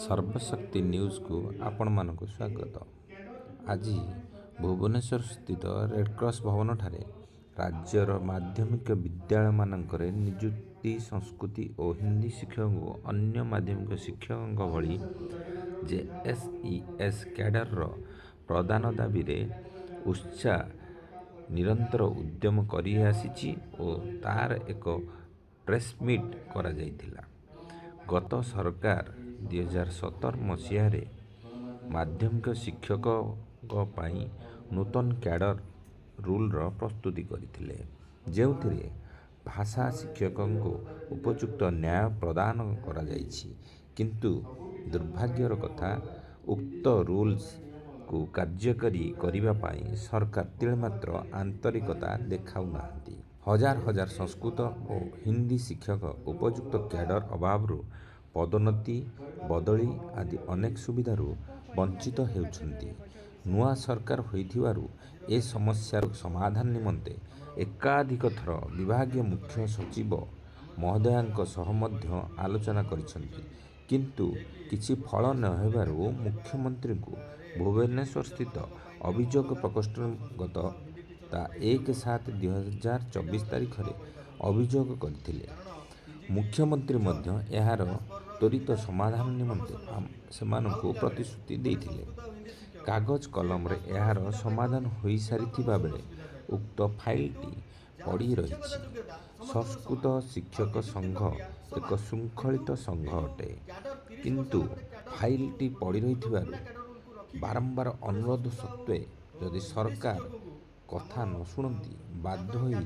ସର୍ବଶକ୍ତି ନ୍ୟୁଜ୍କୁ ଆପଣମାନଙ୍କୁ ସ୍ୱାଗତ। ଆଜି ଭୁବନେଶ୍ୱର ସ୍ଥିତ ରେଡ଼କ୍ରସ୍ ଭବନଠାରେ ରାଜ୍ୟର ମାଧ୍ୟମିକ ବିଦ୍ୟାଳୟମାନଙ୍କରେ ନିଯୁକ୍ତି ସଂସ୍କୃତ ଓ ହିନ୍ଦୀ ଶିକ୍ଷକଙ୍କୁ ଅନ୍ୟ ମାଧ୍ୟମିକ ଶିକ୍ଷକଙ୍କ ଭଳି ଜେଏସ୍ଇଏସ୍ କ୍ୟାଡର ପ୍ରଦାନ ଦାବିରେ ଉତ୍ସା ନିରନ୍ତର ଉଦ୍ୟମ କରିଆସିଛି ଓ ତାର ଏକ ପ୍ରେସମିଟ୍ କରାଯାଇଥିଲା। ଗତ ସରକାର 2017 ମସିହାରେ ମାଧ୍ୟମିକ ଶିକ୍ଷକଙ୍କ ପାଇଁ ନୂତନ କ୍ୟାଡର ରୁଲ୍ର ପ୍ରସ୍ତୁତି କରିଥିଲେ, ଯେଉଁଥିରେ ଭାଷା ଶିକ୍ଷକଙ୍କୁ ଉପଯୁକ୍ତ ନ୍ୟାୟ ପ୍ରଦାନ କରାଯାଇଛି। କିନ୍ତୁ ଦୁର୍ଭାଗ୍ୟର କଥା, ଉକ୍ତ ରୁଲ୍ସକୁ କାର୍ଯ୍ୟକାରୀ କରିବା ପାଇଁ ସରକାର ତିଳେମାତ୍ର ଆନ୍ତରିକତା ଦେଖାଉନାହାନ୍ତି। ହଜାର ହଜାର ସଂସ୍କୃତ ଓ ହିନ୍ଦୀ ଶିକ୍ଷକ ଉପଯୁକ୍ତ କ୍ୟାଡର ଅଭାବରୁ ପଦୋନ୍ନତି, ବଦଳି ଆଦି ଅନେକ ସୁବିଧାରୁ ବଞ୍ଚିତ ହେଉଛନ୍ତି। ନୂଆ ସରକାର ହୋଇଥିବାରୁ ଏ ସମସ୍ୟାର ସମାଧାନ ନିମନ୍ତେ ଏକାଧିକ ଥର ବିଭାଗୀୟ ମୁଖ୍ୟ ସଚିବ ମହୋଦୟାଙ୍କ ସହ ମଧ୍ୟ ଆଲୋଚନା କରିଛନ୍ତି, କିନ୍ତୁ କିଛି ଫଳ ନ ହେବାରୁ ମୁଖ୍ୟମନ୍ତ୍ରୀଙ୍କୁ ଭୁବନେଶ୍ୱରସ୍ଥିତ ଅଭିଯୋଗ ପ୍ରକୋଷ୍ଠରେ ଗତ 1/7/2024 ତାରିଖରେ ଅଭିଯୋଗ କରିଥିଲେ। ମୁଖ୍ୟମନ୍ତ୍ରୀ ମଧ୍ୟ ଏହାର ତ୍ୱରିତ ସମାଧାନ ନିମନ୍ତେ ସେମାନଙ୍କୁ ପ୍ରତିଶ୍ରୁତି ଦେଇଥିଲେ। କାଗଜ କଲମରେ ଏହାର ସମାଧାନ ହୋଇସାରିଥିବା ବେଳେ ଉକ୍ତ ଫାଇଲ୍ଟି ପଡ଼ି ରହିଛି। ସଂସ୍କୃତ ଶିକ୍ଷକ ସଂଘ ଏକ ଶୃଙ୍ଖଳିତ ସଂଘ ଅଟେ, କିନ୍ତୁ ଫାଇଲ୍ଟି ପଡ଼ି ରହିଥିବାରୁ ବାରମ୍ବାର ଅନୁରୋଧ ସତ୍ତ୍ୱେ ଯଦି ସରକାର କଥା ନ ଶୁଣନ୍ତି, ବାଧ୍ୟ ହୋଇ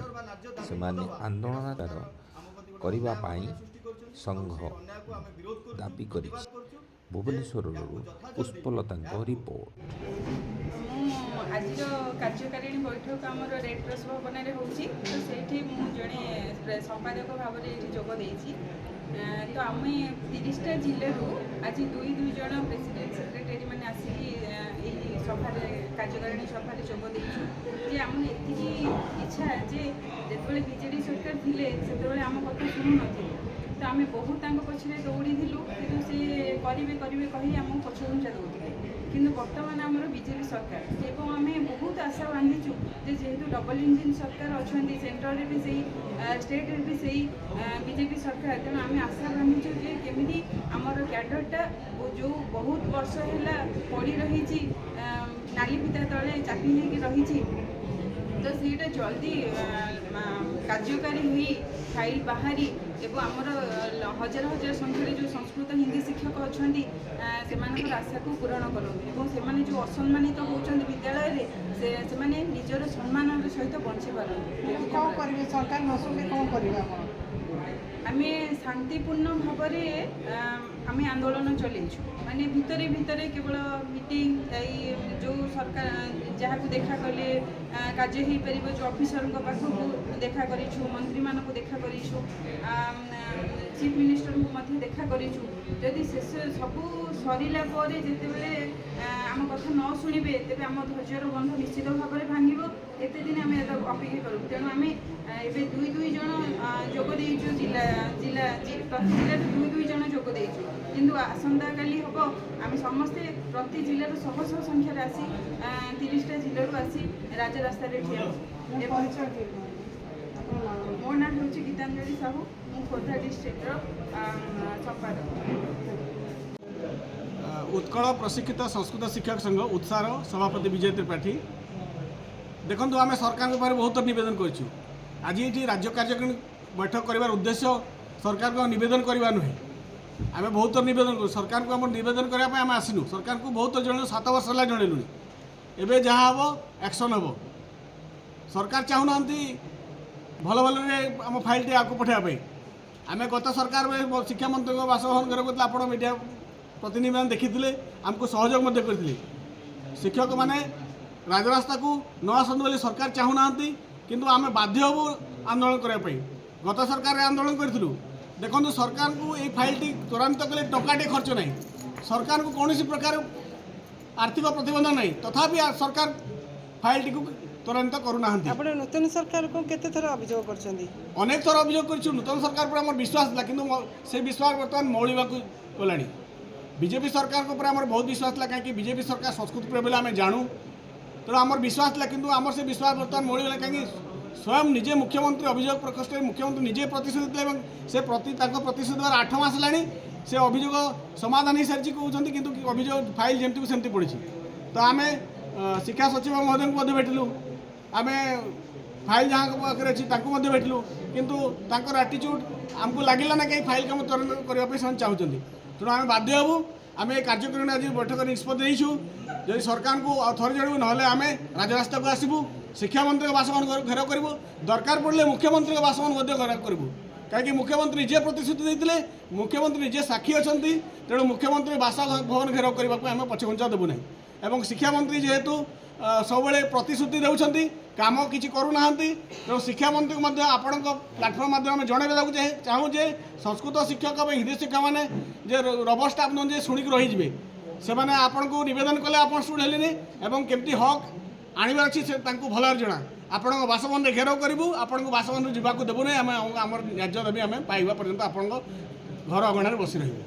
ସେମାନେ ଆନ୍ଦୋଳନ କରିବା ପାଇଁ ସଂଘ ଦାବି କରିଛି। ଭୁବନେଶ୍ୱରରୁ ପୁଷ୍ପଲତାଙ୍କ ରିପୋର୍ଟ। ମୁଁ ଆଜିର କାର୍ଯ୍ୟକାରିଣୀ ବୈଠକ ଆମର ରେଡ୍ କ୍ରସ୍ ଭବନରେ ହେଉଛି, ତ ସେଇଠି ମୁଁ ଜଣେ ସମ୍ପାଦକ ଭାବରେ ଏଇଠି ଯୋଗ ଦେଇଛି। ତ ଆମେ 30ଟା ଜିଲ୍ଲାରୁ ଆଜି ଦୁଇ ଦୁଇ ଜଣ ପ୍ରେସିଡେଣ୍ଟ, ସେକ୍ରେଟାରୀ ମାନେ ଆସିକି ଏଇ ସଭାରେ, କାର୍ଯ୍ୟକାରିଣୀ ସଭାରେ ଯୋଗ ଦେଇଛୁ ଯେ ଆମର ଏତିକି ଇଚ୍ଛା ଯେ ଯେତେବେଳେ ବିଜେଡ଼ି ସରକାର ଥିଲେ, ସେତେବେଳେ ଆମ କଥା ଶୁଣୁନଥିଲେ। ତ ଆମେ ବହୁତ ତାଙ୍କ ପଛରେ ଦୌଡ଼ିଥିଲୁ, କିନ୍ତୁ ସେ କରିବେ କରିବେ କହି ଆମକୁ ପଛଘୁଞ୍ଚା ଦେଉଥିଲେ। କିନ୍ତୁ ବର୍ତ୍ତମାନ ଆମର ବିଜେପି ସରକାର ଏବଂ ଆମେ ବହୁତ ଆଶା ବାନ୍ଧିଛୁ ଯେ ଯେହେତୁ ଡବଲ ଇଞ୍ଜିନ୍ ସରକାର ଅଛନ୍ତି, ସେଣ୍ଟ୍ରାଲରେ ବି ସେଇ, ଷ୍ଟେଟ୍ରେ ବି ସେଇ ବିଜେପି ସରକାର, ତେଣୁ ଆମେ ଆଶା ବାନ୍ଧିଛୁ ଯେ କେମିତି ଆମର କ୍ୟାଡରଟା ଯେଉଁ ବହୁତ ବର୍ଷ ହେଲା ପଡ଼ି ରହିଛି, ନାଲି ଫିତା ତଳେ ଚାପି ହେଇକି ରହିଛି, ତ ସେଇଟା ଜଲ୍ଦି କାର୍ଯ୍ୟକାରୀ ହୋଇ ଫାଇଲ୍ ବାହାରି ଏବଂ ଆମର ହଜାର ହଜାର ସଂଖ୍ୟାରେ ଯେଉଁ ସଂସ୍କୃତ ହିନ୍ଦୀ ଶିକ୍ଷକ ଅଛନ୍ତି, ସେମାନଙ୍କର ଆଶାକୁ ପୂରଣ କରନ୍ତୁ ଏବଂ ସେମାନେ ଯେଉଁ ଅସମ୍ମାନିତ ହେଉଛନ୍ତି ବିଦ୍ୟାଳୟରେ, ସେମାନେ ନିଜର ସମ୍ମାନର ସହିତ ବଞ୍ଚି ପାରନ୍ତୁ। କ'ଣ କରିବେ? ସରକାର ନ ଶୁଣିଲେ କ'ଣ କରିବେ ଆପଣ? ଆମେ ଶାନ୍ତିପୂର୍ଣ୍ଣ ଭାବରେ ଆମେ ଆନ୍ଦୋଳନ ଚଲେଇଛୁ। ମାନେ ଭିତରେ ଭିତରେ କେବଳ ମିଟିଂ ଯାଇ ଯେଉଁ ସରକାର ଯାହାକୁ ଦେଖା କଲେ କାର୍ଯ୍ୟ ହେଇପାରିବ, ଯେଉଁ ଅଫିସରଙ୍କ ପାଖକୁ ଦେଖା କରିଛୁ, ମନ୍ତ୍ରୀମାନଙ୍କୁ ଦେଖା କରିଛୁ, ଚିଫ୍ ମିନିଷ୍ଟରଙ୍କୁ ମଧ୍ୟ ଦେଖା କରିଛୁ। ଯଦି ଶେଷ ସବୁ ସରିଲା ପରେ ଯେତେବେଳେ ଆମ କଥା ନ ଶୁଣିବେ, ତେବେ ଆମ ଧୈର୍ଯ୍ୟର ବନ୍ଧ ନିଶ୍ଚିତ ଭାବରେ ଭାଙ୍ଗିବ। କେତେ ଦିନ ଆମେ ଏଟାକୁ ଅପେକ୍ଷା କରିବୁ? ତେଣୁ ଆମେ ଏବେ ଦୁଇ ଦୁଇ ଜଣ ଯୋଗ ଦେଇଛୁ। ଜିଲ୍ଲା ଜିଲ୍ଲା ପ୍ରତି ଜିଲ୍ଲାରୁ ଦୁଇ ଦୁଇ ଜଣ ଯୋଗ ଦେଇଛୁ, କିନ୍ତୁ ଆସନ୍ତାକାଲି ହେବ ଆମେ ସମସ୍ତେ ପ୍ରତି ଜିଲ୍ଲାରୁ ଶହ ଶହ ସଂଖ୍ୟାରେ ଆସି, 30ଟା ଜିଲ୍ଲାରୁ ଆସି ରାଜରାସ୍ତାରେ ଠିଆ ହେବୁ। ଏବଂ ପରିଚୟ ଦିଅନ୍ତୁ ଆପଣ ନାଁ। ମୋ ନାଁ ହେଉଛି ଗୀତାଞ୍ଜଳି ସାହୁ। ମୁଁ ଖୋର୍ଦ୍ଧା ଡିଷ୍ଟ୍ରିକ୍ଟର ସମ୍ପାଦକ। ଉତ୍କଳ ପ୍ରଶିକ୍ଷିତ ସଂସ୍କୃତ ଶିକ୍ଷକ ସଂଘ ଉତ୍ସାର ସଭାପତି ବିଜୟ ତ୍ରିପାଠୀ। ଦେଖନ୍ତୁ, ଆମେ ସରକାରଙ୍କ ପାଖରେ ବହୁତ ନିବେଦନ କରିଛୁ। ଆଜି ଏଇଠି ରାଜ୍ୟ କାର୍ଯ୍ୟକାରିଣୀ ବୈଠକ କରିବାର ଉଦ୍ଦେଶ୍ୟ ସରକାରଙ୍କ ନିବେଦନ କରିବା ନୁହେଁ। ଆମେ ବହୁତ ନିବେଦନ କରୁ ସରକାରଙ୍କୁ। ଆମର ନିବେଦନ କରିବା ପାଇଁ ଆମେ ଆସିନୁ। ସରକାରଙ୍କୁ ବହୁତ ଜଣେଇଲୁ, 7 ବର୍ଷ ହେଲା ଜଣେଇଲୁଣି। ଏବେ ଯାହା ହେବ ଆକ୍ସନ୍ ହେବ। ସରକାର ଚାହୁଁନାହାନ୍ତି ଭଲ ଭଲରେ ଆମ ଫାଇଲ୍ଟି ଆଗକୁ ପଠାଇବା ପାଇଁ। ଆମେ ଗତ ସରକାର ଶିକ୍ଷାମନ୍ତ୍ରୀଙ୍କ ବାସଭବନ ଘେରାଉ କରିଥିଲେ। ଆପଣ ମିଡ଼ିଆ ପ୍ରତିନିଧିମାନେ ଦେଖିଥିଲେ, ଆମକୁ ସହଯୋଗ ମଧ୍ୟ କରିଥିଲେ। ଶିକ୍ଷକମାନେ ରାଜରାସ୍ତାକୁ ନ ଆସନ୍ତୁ ବୋଲି ସରକାର ଚାହୁଁନାହାନ୍ତି, କିନ୍ତୁ ଆମେ ବାଧ୍ୟ ହେବୁ ଆନ୍ଦୋଳନ କରିବା ପାଇଁ। ଗତ ସରକାରରେ ଆନ୍ଦୋଳନ କରିଥିଲୁ। ଦେଖନ୍ତୁ, ସରକାରଙ୍କୁ ଏଇ ଫାଇଲ୍ଟି ତ୍ୱରାନ୍ୱିତ କଲେ ଟଙ୍କାଟିଏ ଖର୍ଚ୍ଚ ନାହିଁ। ସରକାରଙ୍କୁ କୌଣସି ପ୍ରକାର ଆର୍ଥିକ ପ୍ରତିବନ୍ଧକ ନାହିଁ। ତଥାପି ସରକାର ଫାଇଲ୍ଟିକୁ ତ୍ୱରାନ୍ୱିତ କରୁନାହାନ୍ତି। ଆପଣ ନୂତନ ସରକାରକୁ କେତେ ଥର ଅଭିଯୋଗ କରିଛନ୍ତି? ଅନେକ ଥର ଅଭିଯୋଗ କରିଛୁ। ନୂତନ ସରକାର ଉପରେ ଆମର ବିଶ୍ୱାସ ଥିଲା, କିନ୍ତୁ ସେ ବିଶ୍ୱାସ ବର୍ତ୍ତମାନ ମଉଳିବାକୁ ଗଲାଣି। ବିଜେପି ସରକାରଙ୍କ ଉପରେ ଆମର ବହୁତ ବିଶ୍ୱାସ ଥିଲା, କାହିଁକି ବିଜେପି ସରକାର ସଂସ୍କୃତି ପ୍ରେମୀ ବୋଲି ଆମେ ଜାଣୁ। ତେଣୁ ଆମର ବିଶ୍ୱାସ ଥିଲା, କିନ୍ତୁ ଆମର ସେ ବିଶ୍ୱାସ ବର୍ତ୍ତମାନ ମଉଳିଗଲା, କାହିଁକି ସ୍ୱୟଂ ନିଜେ ମୁଖ୍ୟମନ୍ତ୍ରୀ ଅଭିଯୋଗ ପ୍ରକୋଷ୍ଠରେ ମୁଖ୍ୟମନ୍ତ୍ରୀ ନିଜେ ପ୍ରତିଶ୍ରୁତି ଥିଲେ ଏବଂ ସେ ପ୍ରତି ତାଙ୍କ ପ୍ରତିଶ୍ରୁତି ଦେବାର 8 ମାସ ହେଲାଣି। ସେ ଅଭିଯୋଗ ସମାଧାନ ହେଇସାରିଛି କହୁଛନ୍ତି, କିନ୍ତୁ ଅଭିଯୋଗ ଫାଇଲ୍ ଯେମିତିକୁ ସେମିତି ପଡ଼ିଛି। ତ ଆମେ ଶିକ୍ଷା ସଚିବ ମହୋଦୟଙ୍କୁ ମଧ୍ୟ ଭେଟିଲୁ, ଆମେ ଫାଇଲ୍ ଯାହାଙ୍କ ପାଖରେ ଅଛି ତାଙ୍କୁ ମଧ୍ୟ ଭେଟିଲୁ, କିନ୍ତୁ ତାଙ୍କର ଆଟିଚ୍ୟୁଡ଼ ଆମକୁ ଲାଗିଲା ନା କାହିଁ ଫାଇଲ୍ କାମ ତ୍ୱରାନ୍ୱିତ କରିବା ପାଇଁ ସେମାନେ ଚାହୁଁଛନ୍ତି। ତେଣୁ ଆମେ ବାଧ୍ୟ ହେବୁ। ଆମେ ଏ କାର୍ଯ୍ୟକାରିଣୀ ଆଜି ବୈଠକରେ ନିଷ୍ପତ୍ତି ନେଇଛୁ, ଯଦି ସରକାରଙ୍କୁ ଆଉ ଥରେ ଜଣାଇବୁ, ନହେଲେ ଆମେ ରାଜରାସ୍ତାକୁ ଆସିବୁ, ଶିକ୍ଷାମନ୍ତ୍ରୀଙ୍କ ବାସଭବନ ଘେରାଉ କରିବୁ, ଦରକାର ପଡ଼ିଲେ ମୁଖ୍ୟମନ୍ତ୍ରୀଙ୍କ ବାସଭବନ ମଧ୍ୟ ଘେରାଉ କରିବୁ। କାହିଁକି ମୁଖ୍ୟମନ୍ତ୍ରୀ ନିଜେ ପ୍ରତିଶ୍ରୁତି ଦେଇଥିଲେ, ମୁଖ୍ୟମନ୍ତ୍ରୀ ନିଜେ ସାକ୍ଷୀ ଅଛନ୍ତି। ତେଣୁ ମୁଖ୍ୟମନ୍ତ୍ରୀ ବାସଭବନ ଘେରାଉ କରିବାକୁ ଆମେ ପଛଘୁଞ୍ଚା ଦେବୁ ନାହିଁ। ଏବଂ ଶିକ୍ଷାମନ୍ତ୍ରୀ ଯେହେତୁ ସବୁବେଳେ ପ୍ରତିଶ୍ରୁତି ଦେଉଛନ୍ତି, କାମ କିଛି କରୁନାହାନ୍ତି, ତେଣୁ ଶିକ୍ଷାମନ୍ତ୍ରୀଙ୍କୁ ମଧ୍ୟ ଆପଣଙ୍କ ପ୍ଲାଟଫର୍ମ ମାଧ୍ୟମରେ ଆମେ ଜଣାଇ ଦେବାକୁ ଚାହୁଁ ଯେ ସଂସ୍କୃତ ଶିକ୍ଷକ ଏବଂ ହିନ୍ଦୀ ଶିକ୍ଷକମାନେ ଯେ ରବର ଷ୍ଟାମ୍ପ ନୁହନ୍ତି ଯେ ଶୁଣିକି ରହିଯିବେ। ସେମାନେ ଆପଣଙ୍କୁ ନିବେଦନ କଲେ ଆପଣ ଶୁଣିଲେନି ଏବଂ କେମିତି ହକ୍ ଆଣିବାର ଅଛି ସେ ତାଙ୍କୁ ଭଲରେ ଜଣା। ଆପଣଙ୍କ ବାସଭବନରେ ଘେରାଉ କରିବୁ, ଆପଣଙ୍କୁ ବାସଭବନରୁ ଯିବାକୁ ଦେବୁ ନାହିଁ। ଆମେ ଆମର ନ୍ୟାଯ୍ୟ ଦାବି ଆମେ ପାଇବା ପର୍ଯ୍ୟନ୍ତ ଆପଣଙ୍କ ଘର ଅଗଣାରେ ବସି ରହିବୁ।